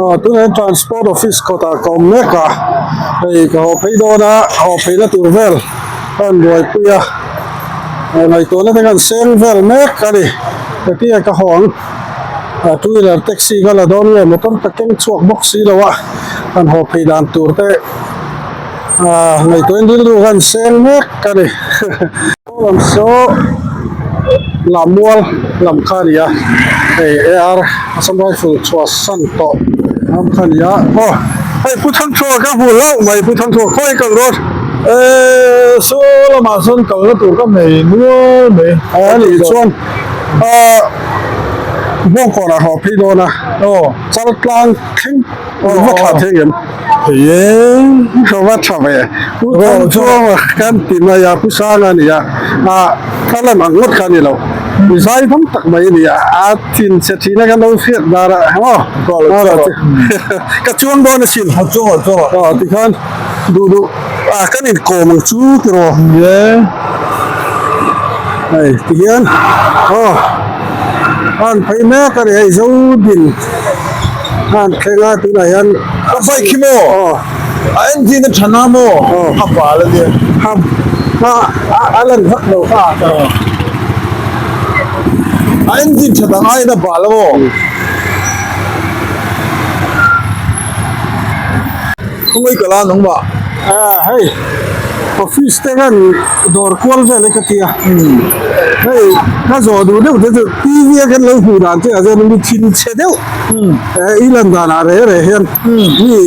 Aw tunah hian transport office kawtah ka awm mek a hei ka haw phei dawn a haw pheina tur vel ka rawn buaipui a ngaihtuahna te khan seng vel mek a ni hetia ka haw ang two wheeler taxi ka la dawn nge motor ka keng chhuak bawk si lo a han haw phei dan tur te ah ngaihtuahin rilru khan seng mek a ni. Lam saw Lammual lam kha a ni a hei AR Assam Rifle chhuah san tawh lam kha a ni a aw hei Pu Thangthuaa ka hmu hlauh mai Pu Thangthuaa khawi kal dawn Eee saw lamah sawn kalna tur ka nei nual mai a nih chuan ahh Bawngkawnah haw phei dawn a aw Chaltlang thleng va thlah thei em? Thei e. Ka va tha ve. Pu Thangchuanga kan ti mai a, Pu Sanga a ni a, ah ka lan ang ngawt kha a ni lo. Mi zai dam tak mai a ni a, a thin chhe thihna kan lo hriat dar a, maw? Ka chuang dawn asin. A chuang a chuang a. Aw tikhan duh duh ah kan inkawm ang chu tiraw? Ni e. Hei tihian aw a han phei mek a ni hei Zodin. Han thleng a tunah hian a bike hi maw a engine a tha na maw a bal a nia a lan vak lo kha a engine tha dang aiin a bal a maw. Khawngaih ka la nangmah. Hei office te khan dawr kual vel hi ka ti a hei ka zawh duh deuh te chu TV a kan lo hmuh dan te ah chuan mi thin chhe deuh i lan dan ah reh reh hian mi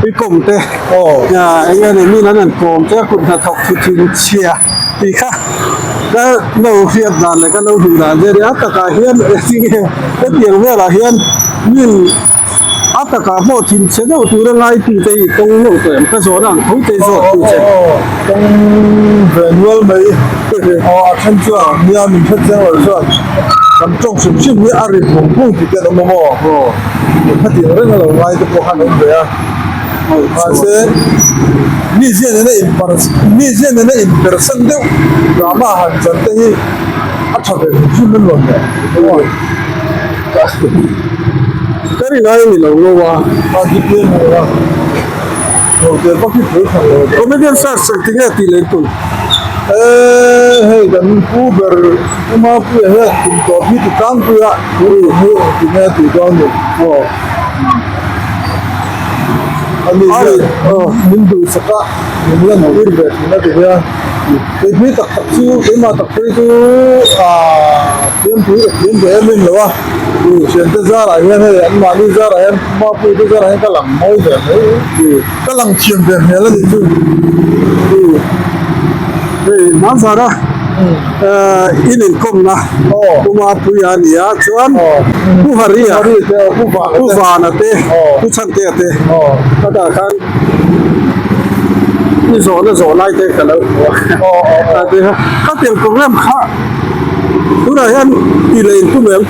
i kawm te eng nge ni mi an han kawm te a kut hnathawk thu thin chhia tih kha ka lo hriat dan leh ka lo hmuh dan te a nia a takah hian enge hetiang velah hian min. A takah pawh thin chhe deuh tura ngaitute hi tawng deuh tawh em? Ka zawhna ang tho te zawk tu che. Aw, tawng ve nual mai. Aw, a then chuan nia min hre chiang lo chuan kan tawng hrim hrim hi a ri phung phung tih te an awm a maw? Aw, khatiang reng a lo ngai te pawh khan awm ve a. Mahse, mizia nena inpar, mizia nena inpersan deuh drama han chan te hi a tha ve hrim hrim an rawn leh. Aw. Ka rin ai ni lo ngo a. Comedian search eng tinge tih leh tum. Eee hei kan pu ber pu Mapuia hian kum tawp hi ti tlangpui a pu hi eng tinge a tih dawn ni. Aw. Ani hian min duhsak a min la tir ve thin a ti hian. Keipui tak tak chu keimah tak phei chu aaa fiamthu ka thiam ve em em lo a thiante zarah hian hei anmahni zarah hian Mapui te zarah hian ka lang mawi ve mai ka lang thiam ve hmel a nih chu. Hei hmanzara in inkawmna Pu Mapuia a ni a chuan Pu Haria Pu Vana te Pu Chhantea te a tah khan I zawhna zawh lai te ka lo hmu a a ti a ka tel program kha tunah hian ti leh in tum em?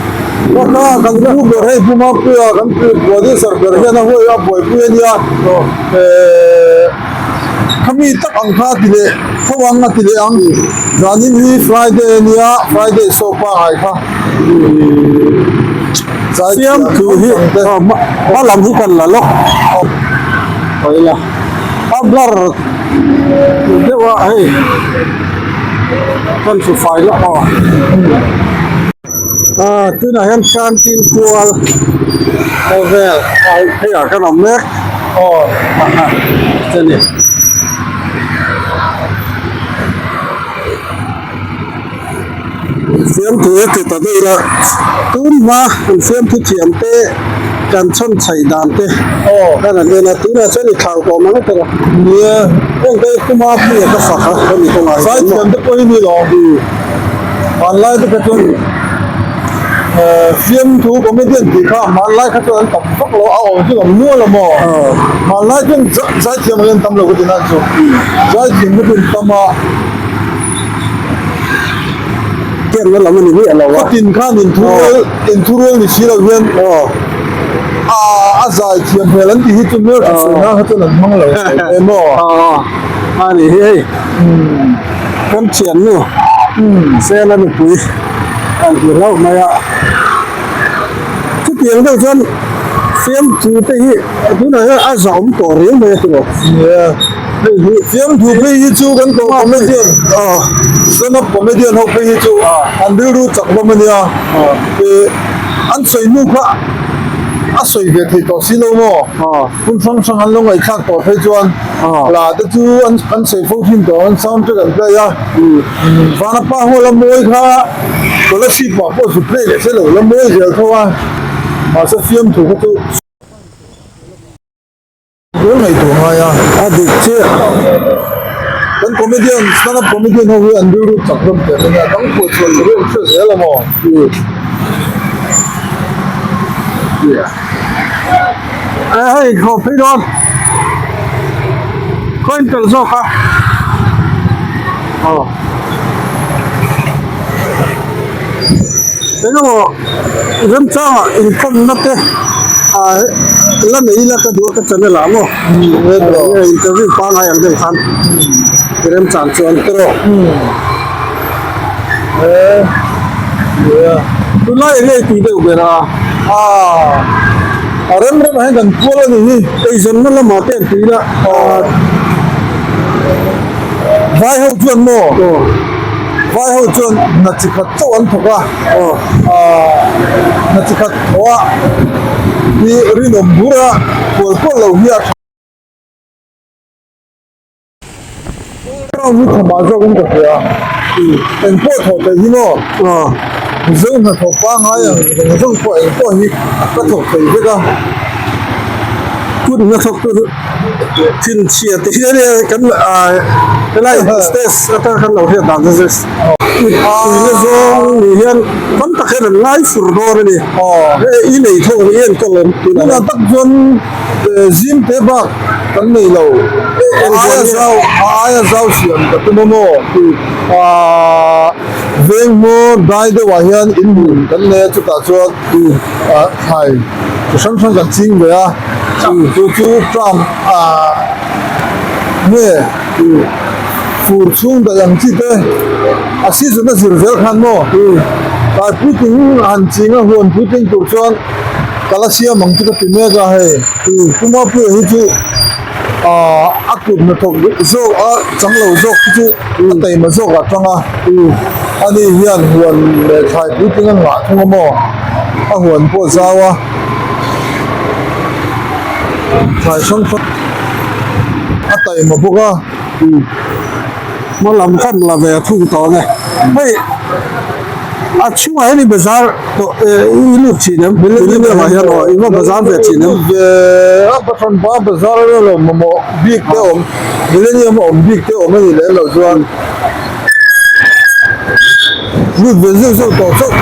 Ka kan pu ber hei Pu Mapuia kan pu producer ber hian a huai a buaipui a nia ehh khami tak ang kha a ti leh tho ang a ti leh ang zanin hi Friday a nia Friday show pangai kha. Siam thu hi hma lam hi kan la lawk ila a blur deuh a hei kan hmu fai lawk aw ah tunah hian canteen kual khawvel hei ah kan awm mek aw chani. Fiamthu hi ti ta daih ila, tun hma kan fiamthu thiam te kan chhawn chhaih dan te kan han en a, tunah chuan i thlau tawh mang ta lo. Nia, heng te hi Puma Puia ka fak a, hemi kawngah hian Sai thiam te pawh hi ni lo, hmanlai te kha chuan fiamthu comedian tih kha hmanlai kha chuan an tam vak lo, a awm chu an awm nual a maw? Hmanlai chuan zaithiam ang hi an tam lo ka ti nan chu, zaithiam te chu an tam a. Pianna lam a ni miah lo a. Khatin khan inthurual inthurual ni si lo hian a a zai thiam hmel an tih hi chu hmel tha sawi nan kha chuan an hmang lo em aw. A ni hi hei kan thiannu Sela nupui an ti hlauh mai a. Chutiang deuh chuan. Fiamthu te hi tunah hian a zahawm tawh riau mai a ti rawh. Nia, hei hi fiamthu phei hi chu kan koh comedian stand up comedian ho phei hi chu an rilru chak hlawm a nia. An sawi hnu kha a sawi ve thei tawh si lo maw? Hmun hrang hrang an lo ngaihthlak tawh phei chuan hla te chu an sawi fo thin tawh an sound track an play a. Vanapa ho la mawi kha scholarship ah pawh zu play leh se lo la mawi zel tho a. Mahse fiamthu kha chu zel ngaihtuah ngai a. A dik chiah. Kan comedian, stand up comedian ho hi an rilru chak hlawm teh mai a, dang phuah chhuah tur hi an hre zel a maw? Hei haw phei dawn. Khaw in tel zawk a. Aw. Engemaw remchangah inkawmna te ah la nei ila ka duh a ka channel ah maw interview pangngai ang deuh khan remchang chuan ka rawh tunlai eng nge tih deuh ber a a rem rem ah hian kan kual a ni hi eizawnna lamah te an tih ila vai ho chuan maw. Vai ho chuan hna chi khat chauh an thawk a, hna chi khat thawh a hi rinawm bur a, kual kual lo hi a tha. Round hi thamah zawk in ka hria, eng pawh thawh theih hi maw? Mizo hnathawh pangngai ang zawng zawng pawh eng pawh hi ka thawk thei vek a. Kut hnathawk tur thinchhia te hi a nia kan helai stage atanga kan lo hriat dan chu kut tuina zawng ni hian tam tak hian an ngai fur dawn a ni hei i nei thawk ang i enkawl awm tunah tak chuan zim te bak kan nei lo a aia zau a aia zau siam ka tum a maw veng hmawr dai deuhah hian inhmun kan nei a chutah chuan thlai chi hrang hrang kan ching ve a chu chu tram ah nge fur chhung daih ang chi te a season a zir zel khan maw tlai puitling han ching a huan puitling tur chuan ka la siam ang chu ka ti mek a hei Pumapuia hi chu ah a kut hnathawk zawk a chang lo zawk te chu a taima zawk ah tang a ani hian huan leh thlai puitling a ngah thung a maw a huan pawh a zau a thlai hrang hrang a taima bawk a. Hma lam khan la ve thung tawh ang e hei a chhungah hian i bazar tawh i lut thin em millennium ah hian aw i va bazar ve thin em. A pathan pa bazar a lo mamawh bik te awm millennium a awm bik te awm a nih leh loh chuan lut ve zeuh zeuh tawh chauh.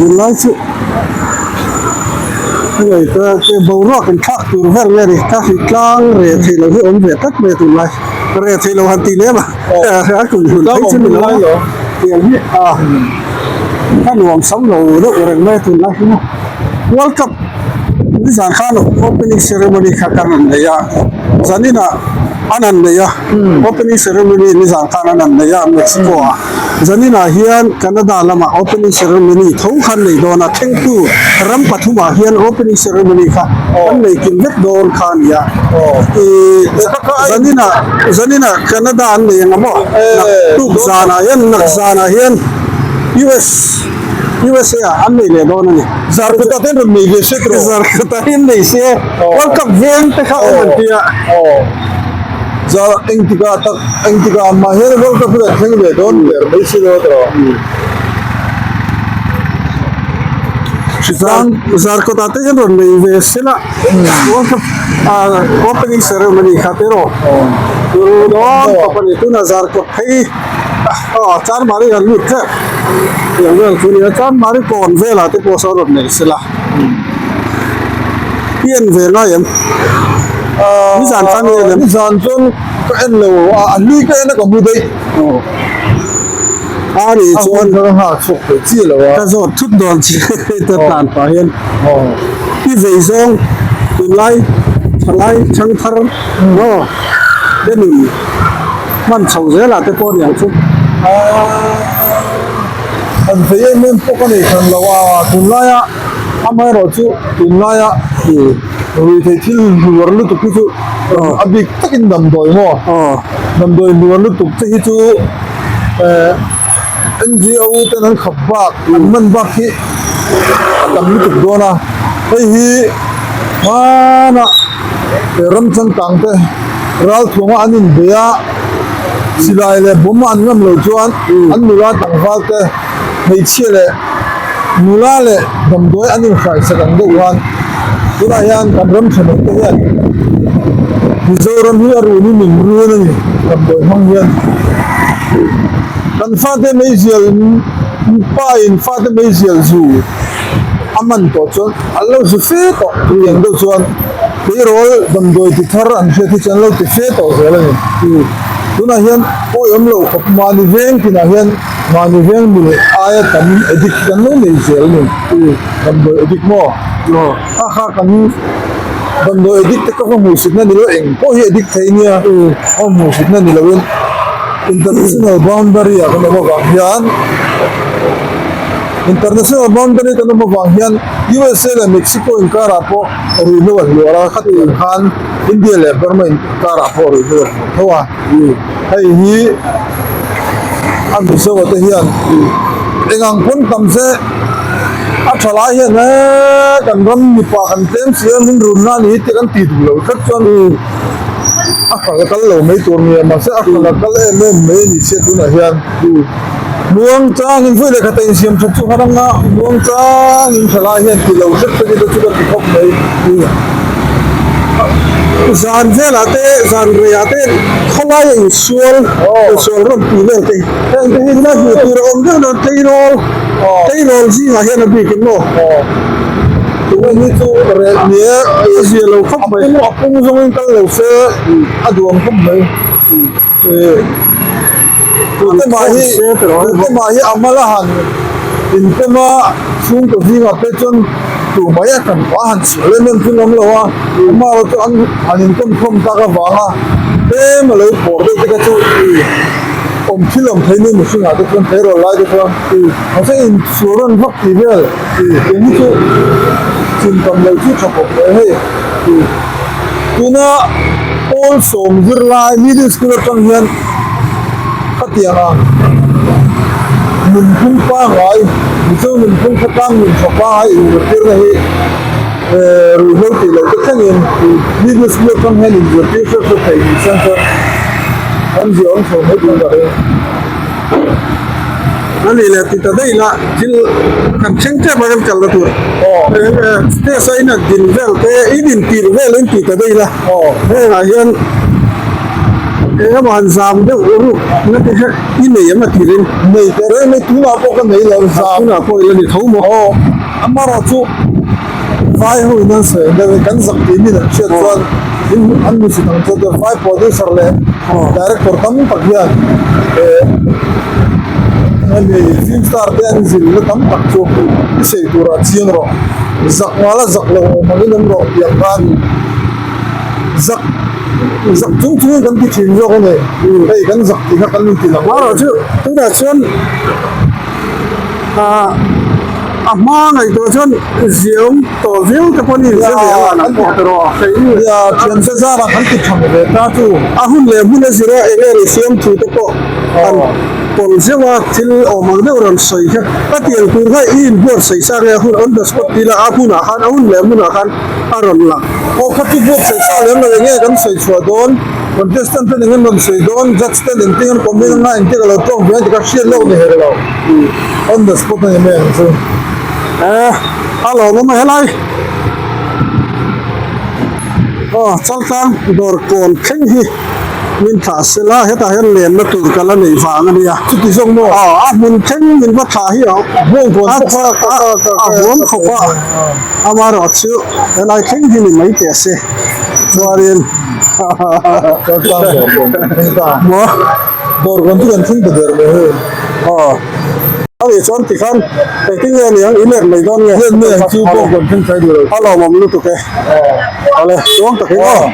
Tunlai chu hei te te boruak in thlak tur vel nge ni ka hri tlang reh theih loh hi awm ve tlat mai a tunlai reh theih loh han tih lem a a kum hun phei chu ni lo a tiang hi a a nuam sam lo deuh reng mai a tunlai hi maw world cup nizan khan opening ceremony kha kan rawn nei a zaninah an han nei a opening ceremony nizan khan an han nei a Mexico ah zaninah hian Canada lamah opening ceremony tho khan nei dawn a thlengtu ram pathumah hian opening ceremony kha an nei kim vek dawn kha a ni a ihh zaninah zaninah Canada an nei ang a maw naktuk zanah hian nak zanah hian U_S U_S_A ah an nei leh dawn a ni. Zarkawta te an rawn nei ve sek rawh. Zarkawta hi an nei se World Cup veng te kha awm an ti a. Zar engtikah tak engtikah mah hian World Cup hi kan thleng ve dawn ber mai si lo tawh. Zar Zarkawta te hian rawn nei ve se la World Cup opening ceremony kha te rawh. Turu dawn tawp a ni tunah Zarkawt phei. Aw Chanmari kan lut tep tiang vel chu nia Chanmari kawn velah te pawh sawn rawn nei sela i en ve ngai em nizan khan i en em nizan chuan ka en lo a a hlui ka en a ka hmu daih a ni chuan ka nghak chhuak thei chi lo a ka zawt thut dawn chi ta tlan pah hian i vei zawng tunlai thalai thangthar maw te nun. hman chho zelah te pawh aniang chu. An vei em em pawh ka nei hran lo a, tunlaia amaherawh chu tunlaia ruihtheih thil hluar lutuk hi chu a bik takin damdawi maw damdawi hluar lutuk te hi chu NGO ten an khap bak an hman bak hi a tam lutuk dawn a, hei hi hmana ram changkang te ralthuanga an inbei a, silai leh bawm an ngam loh chuan an nula tlangval te hmeichhia leh nula leh damdawi an inhraihsak ang deuh khan tunah hian kan ram thenawm te hian Mizoram hi a runin min run a ni damdawi hmang hian kan fate meizial pa in fate meizial zu a man tawh chuan an lo zu fe tawh chutiang deuh chuan tleirawl damdawi ti thar an hriat hi chu an lo ti fe tawh zel a ni. Tunah hian awihawm loh khawp mahni veng tinah hian mahni veng mil aia tam addict kan lo nei zel a ni. Damdawi addict maw? Kha kha kan damdawi addict te ka va hmuhsitna ni lo eng pawh hi addict thei nia a hmuhsitna ni loin international boundary ah kan awm avang hian International boundary kan awm avang hian USA leh Mexico inkarah pawh ruihhlo a hluar a, khatiang khan India leh Burma inkarah pawh ruihhlo a hluar tho a. Hei hi a Mizo te hian eng ang pawn tam se a tha lai hian eee kan ram mipa kan tlem si a min runna a ni hi tih kan ti duh lo tlat chuan a kal a kal lo mai tur nia mahse a kal a kal em em mai a ni sia tunah hian. Muang changin vui leh khata insiam that chu har anga muang changin thalai hian ti lo hrep te chu ka ti khawp mai. Zan velah te zan reiah te khawlaia insual insual rawn tih vel te heng te hi la hmuh tur a awm deuh dawn tleirawl tleirawl zingah hian a bikin maw tunge hi chu reh nia a zia lo khawp mai a pung zawngin kal lo se a duam khawp mai. Tute mah hi tute mah hi a mal a han inpawm a, chhungkaw zingah pawh chuan tu mai a kan a han chhiar em em chu an awm lo a, amaherawh chu an han inkawm khawm tak avanga tlem a lo pawr deuh te kha chu awm thil awm thei ni mihringah te chuan tleirawl lai te chuan mahse insual rawn vak tih vel eng hi chu chintam lo chu tha khawp mai hei. Tuna pawl sawm zirlai middle school atang hian khatianga nunphung pangngai Mizo nunphung khawtlang nun tha pangngai inzirtirna hi eh ruihhlo tih loh te thlengin middle school atang hian inzirtir hret hret thei ni chuan chuan an ziah awm chho mai tur ka ring. A nih leh ti ta daih la thil kan thleng tep a kan kal na tur stage a in a din vel te in in tirh vel in ti ta daih la hengah hian eng emaw han zam deuh ruk na te kha i nei em a tir in nei teh reng mai tunah pawh ka nei lo zam tunah pawh i la ni tho maw amaherawh chu vai ho in an sawi ang deuh in kan zak tih min an hriat chuan in an hmusit ang chuan te vai producer leh director tam tak hian eh hemi film star te an zil na tam tak chu i sawi turah chiang rawh zak nghal a zak lo awm angin awm rawh tih ang khan zak zak chung chungin kan ti thin zawk a ni hei kan zak tih kha kan inti lang amaherawhchu tunah chuan ah. A hma ngaihtuah chuan ziaawm tawh viau te pawh ni zir ve ang an pawh ta rawh. Nia, thiante zarah kan ti thang ve ta chu. A hun leh hmun a zir a, eng nge ni siamthu te pawh an pawlh zeuh a, thil awm ang deuh rawn sawi kha. Ka tiang tur kha i inbuatsaih sa nge a hun on the spot ti la, a hunah khan a hun leh hmunah khan a rawn lang. Aw kha chu buatsaih sa lem lo eng nge kan sawi chhuah dawn, contestant ten eng nge an rawn sawi dawn, judge ten engtin an comment anga engtin ka lo tawk ve ang tih kha hriat lawk ni her lo. On the spot a ni mai ang chu. Eh, a lawm awm a helai. Aw, Chaltlang dawr kawn thleng hi min thlah sela, hetah hian lenna tur ka la neih vang a nia. Chuti zawk maw? Aw, a hmun thleng min va thlah hi a a huam khawp a, amaherawh chu helai thleng hi ni mai teh se. Chuanin Chaltlang dawr kawn thleng ta. Maw? Dawr kawn chu kan thleng ta der mai hei. Aw. A nih chuan tikhan engtin nge niang i let mai dawn nge? Let mai ang chu pawh kan thleng thlai duh lo. A lawmawm lutuk e. Awle, chuang takin aw.